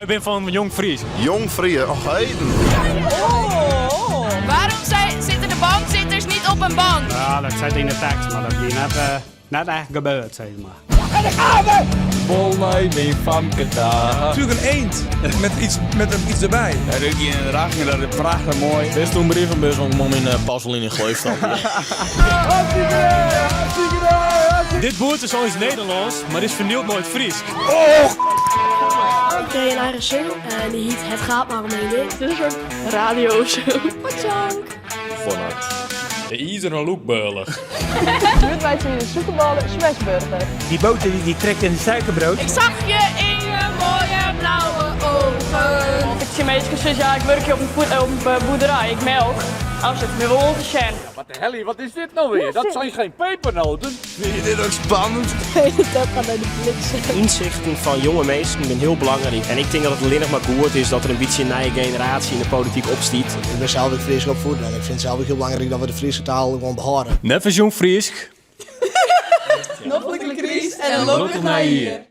Ik bin fan Jong Frysk. Jong Fries, och heden. Waarom zitten de banksitters niet op een bank? Ja, dat zit in de tekst, maar dat is net, net echt gebeurd, zeg maar. Wol nei myn famke ta. Natuurlijk een eend met iets, met een, iets erbij. Rukje en Ragnar, dat is prachtich moai. Bist in brievenbus om yn Pasolini gleufstad. Dit boerd is al eens Nederlands, maar is vernield nooit Frysk. Ik kreeg een eigen single en die heet Het gaat maar om één ding. Het is een soort radio of zo. De izeren loekbeuler. Buurtwijs in de zoekenballen smashburger. Die boter die, die trekt in het suikerbrood. Ik zag je in je mooie blauwe ogen. Ik zie mensen zeggen, ja, ik werk hier op een, op een boerderij, ik melk. Als het me wel te zijn. Wat de hel, wat is dit nou weer? Dat zijn geen pepernoten. Vind je dit ook spannend? Dat gaat naar de bliksem. Inzichten van jonge mensen zijn heel belangrijk. En ik denk dat het alleen nog maar goed is dat er een beetje een nieuwe generatie in de politiek opstiet. Ik ben zelf ook Fries opvoed en ik vind het zelf ook heel belangrijk dat we de Friese taal gewoon behouden. Neffens Jong Frysk. Noflike Chris en een naar hier.